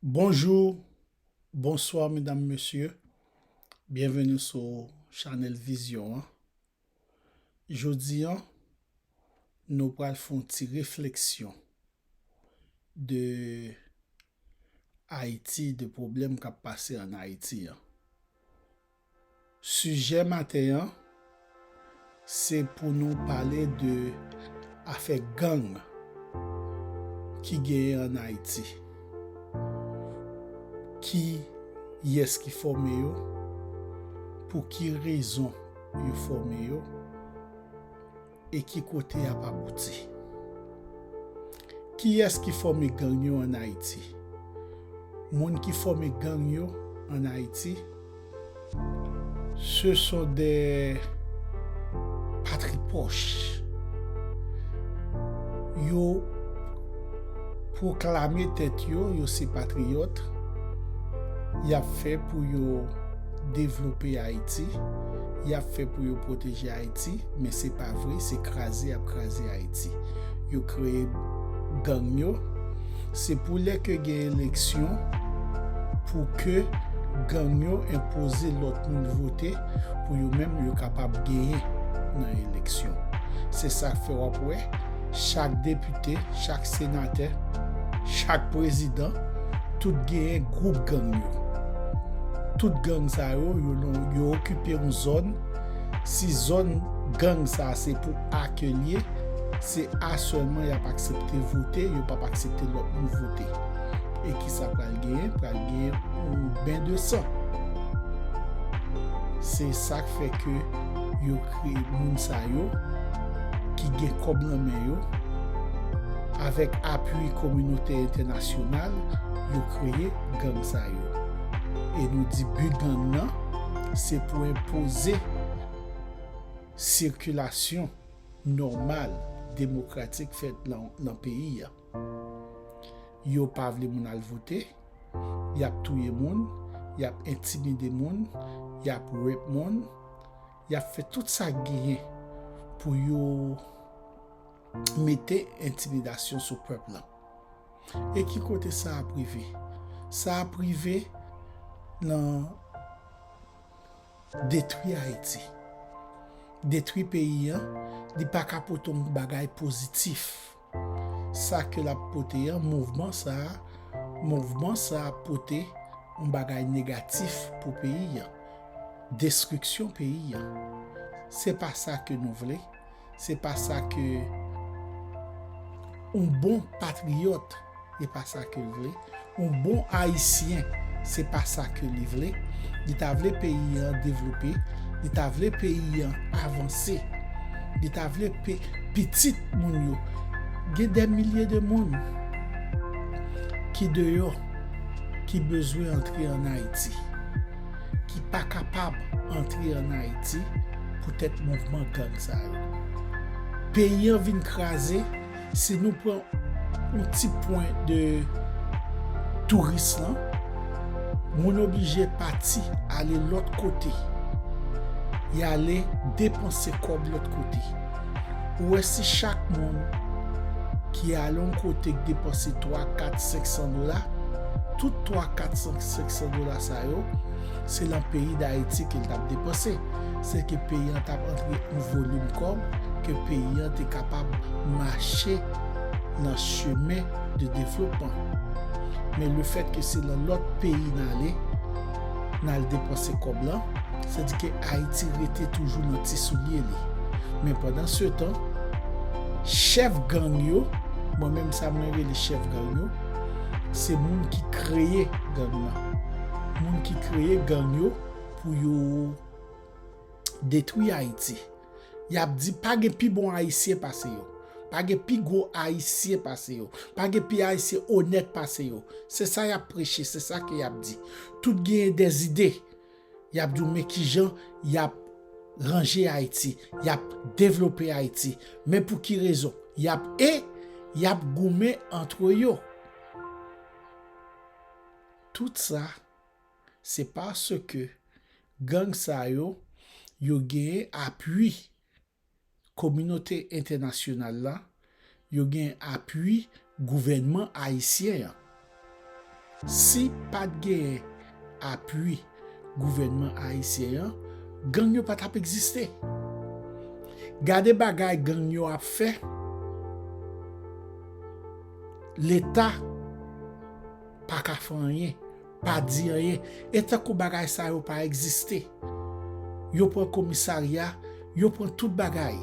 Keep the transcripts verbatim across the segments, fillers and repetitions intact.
Bonjou, bonswa medam, mesye. Byenveni sou chanèl Vizyon an. Jodi an, nou pral fè yon ti refleksyon de Ayiti, de pwoblèm k ap pase ann Ayiti an. Sijè maten an, se pou nou pale de afè gang ki genyen ann Ayiti. Kiyès ki fòme yo? Pou ki rezon yo fòme yo? E ki kote y ap abouti? Kiyès ki fòme gang yo ann Ayiti? Moun ki fòme gang yo ann Ayiti, ce sont des patripòch. Yo pwoklame tèt yo, yo se patriyòt. Y ap fè pou yo devlope Ayiti. Y ap fè pou yo pwoteje Ayiti, men se pa vre, se kraze y ap kraze Ayiti. Yo kreye gang yo. Se pou lè ke gen eleksyon, pou ke gang yo enpoze lòt moun vote, pou yo menm yo kapab genyen nan eleksyon. Se sa k fè w ap wè, chak depite, chak senatè, chak prezidan, tout genyen gwoup gang yo. Tout gang sa yo, yo, yo okipe yon zòn. Si zòn gang sa se pou A ke l ye, se A sèlman y ap aksepte vote, yo p ap aksepte lòt moun vote. E kisa pral genyen? Pral genyen yon ben de san. Se sa k fè ke yo kreye moun sa yo ki gen kòb nan men yo, avèk apui kominote entènasyonal, yo kreye gang sa yo. E nou di bi gang nan, se pou enpoze sikilasyon nòmal, demokratik fèt nan, nan peyi a. Yo pa vle moun al vote, y ap touye moun, y ap entimide moun, y ap rape moun, y ap fè tout sa k genyen pou yo mete entimidasyon sou pèp lan. E ki kote sa ap rive? Sa ap rive nan detwi Ayiti. Detwi peyi an, li pa ka pote yon bagay pozitif. Sa ke l ap pote an, mouvman sa a, mouvman sa a ap pote yon bagay negatif pou peyi an. Destriksyon peyi an. Se pa sa ke nou vle. Se pa sa ke yon bon patriyòt, e pa sa ke l vle. Yon bon Ayisyen, se pa sa ke li vle. Li ta vle peyi an devlope, li ta vle peyi an avanse, li ta vle pe-, pitit moun yo. Gen dè milye de moun ki deyò, ki bezwen antre ann Ayiti, ki pa kapab antre ann Ayiti poutèt mouvman gang sa yo. Peyi an vin kraze, si nou pran yon ti pwen de touris lan, moun oblije pati ale lòt kote. Y ale depanse kòb lòt kote. Ou wè si chak moun ki ale yon kote k depanse twa, kat, senk san dola, tout twa, kat, senk san dola sa yo, se lan peyi Dayiti ke l t ap depanse. Se ke peyi an t ap antre yon volim kòb, ke peyi an te kapab mache nan chemen de devlopman. Men lefètke se lan lòt peyi n ale, n al depanse kòb lan, se di ke Ayiti rete toujou nan ti soulye li. Men pandan se tan, chèf gang yo, mwen menm sa mwen rele chèf gang yo, se moun ki kreye gang lan. Moun ki kreye gang yo pou yo detwi Ayiti. Y ap di pa gen pi bon Ayisyen pase yo. Pa gen pi gwo Ayisyen pase yo. Pa gen pi Ayisyen onèt pase yo. Se sa y ap preche, se sa ke y ap di. Tout genyen dèzide. Y ap di w men kijan y ap ranje Ayiti, y ap devlope Ayiti. Men pou ki rezon? Y ap e y ap goumen antre yo. Tout sa, se paske gang sa yo, yo genyen apui kominote entènasyonal la, yo gen apui gouvènman ayisyen an. Si pa t genyen apui gouvènman ayisyen an, gang yo pa t ap egziste. Gade bagay gang yo ap fè, Leta pa ka fè anyen, pa di anyen. E tankou bagay sa yo pa egziste. Yo pran komisarya, yo pran tout bagay.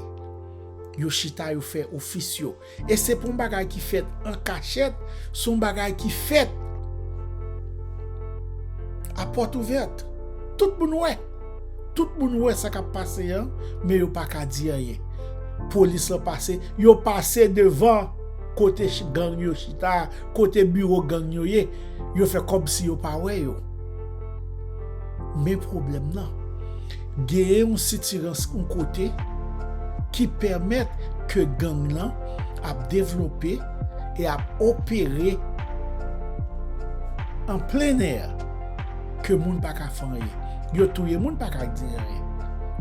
Yo chita, yo fè ofis yo. E se pa yon bagay ki fèt an kachèt, se yon bagay ki fèt a pòt ouvèt. Tout moun wè. Tout moun wè sa k ap pase an, men yo pa ka di anyen. Polis lan pase, yo pase devan kote ch-, gang yo chita, kote biwo gang yo ye, yo fè kòmsi yo pa wè yo. Men pwoblèm nan, genyen yon sitirans yon kote ki pèmèt ke gang lan ap devlope e ap opere an plen è, ke moun pa ka fè anyen. Yo touye moun, pa ka di anyen.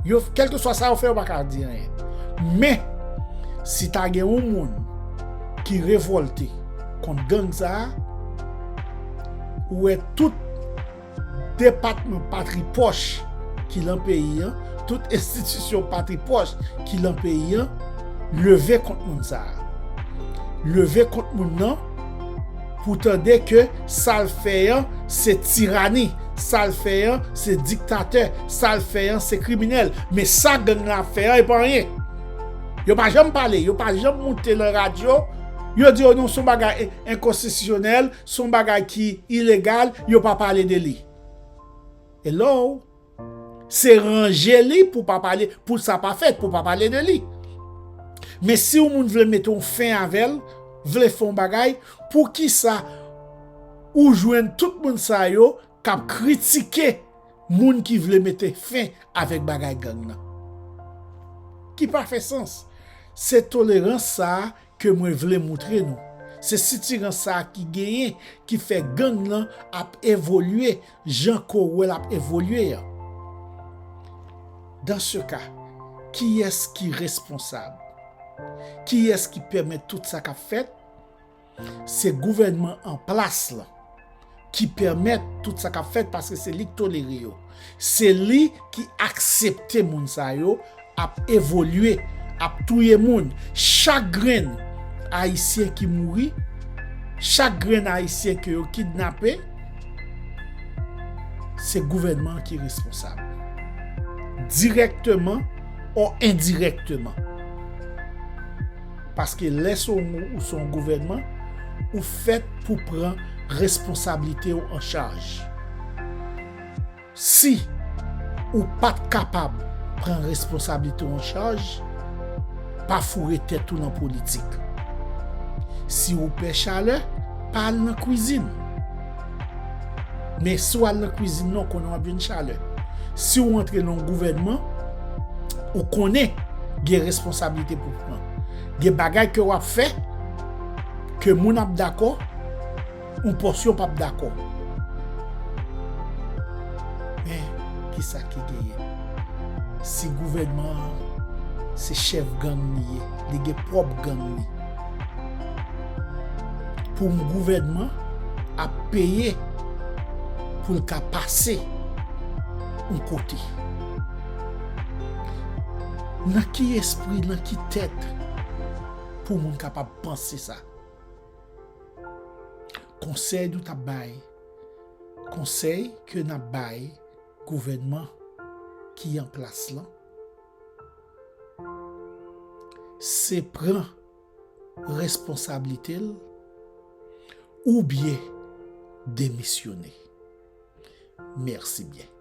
Yo, kèlkeswa sa yo fè, yo pa ka di anyen. Men, si ta gen yon moun ki revòlte kont gang sa a, ou wè tout depatman patri pòch ki lan peyi an, tout enstitisyon patri pòch ki lan peyi an, leve kont moun sa a. Leve kont moun nan, pou tande ke sa l fè an se tirani, sa l fè an se diktatè, sa l fè an se kriminèl. Men sa gang nan ap fè an e pa anyen. Yo pa janm pale, yo pa janm moute lan radyo, yo di, "O non, se yon bagay en-, enkonstitisyonèl, se yon bagay ki ilegal," yo pa pale de li. Hello? Se ranje li pou pa pale, pou sa pa fèt, pou pa pale de li. Men si yon moun vle mete yon fen avè l, vle fè yon bagay, poukisa ou jwenn tout moun sa yo k ap kritike moun ki vle mete fen avèk bagay gang nan? Ki pa fè sans. Se tolerans sa a ke mwen vle moutre nou. Se sitirans sa a ki genyen, ki fè gang nan ap evolye jan ke w wè l ap evolye an. Dans ce cas, kiyès ki responsab? Kiyès ki pèmèt tout sa k ap fèt? Se gouvènman an plas lan ki pèmèt tout sa k ap fèt, paske se li k tolere yo. Se li ki aksepte moun sa yo ap evolye, ap touye moun. Chak grenn Ayisyen ki mouri, chak grenn Ayisyen ke yo kidnape, se gouvènman an ki responsab. Dirèkteman o endirèkteman. Paske lè se yon, ou se yon gouvènman, ou fèt pou pran responsablite w an chaj. Si ou pa t kapab pran responsablite w an chaj, pa foure tèt ou nan politik. Si ou pè chalè, pa al nan kwizin. Men si w al nan kwizin nan, ou konnen w ap jwenn chalè. Si w antre nan yon gouvènman, ou konnen gen responsablite pou pran. Gen bagay ke w ap fè, ke moun ap dakò, yon pòsyon p ap dakò. Men, kisa ki genyen? Si gouvènman an se chèf gang li ye, li gen pwòp gang li. Pou yon gouvènman ap peye pou l ka pase yon kote. Nan ki espri, nan ki tèt pou moun kapab panse sa? Konsèy nou t ap bay, konsèy ke n ap bay gouvènman ki an plas lan, se pran responsablite l oubyen demisyone. Mèsi byen.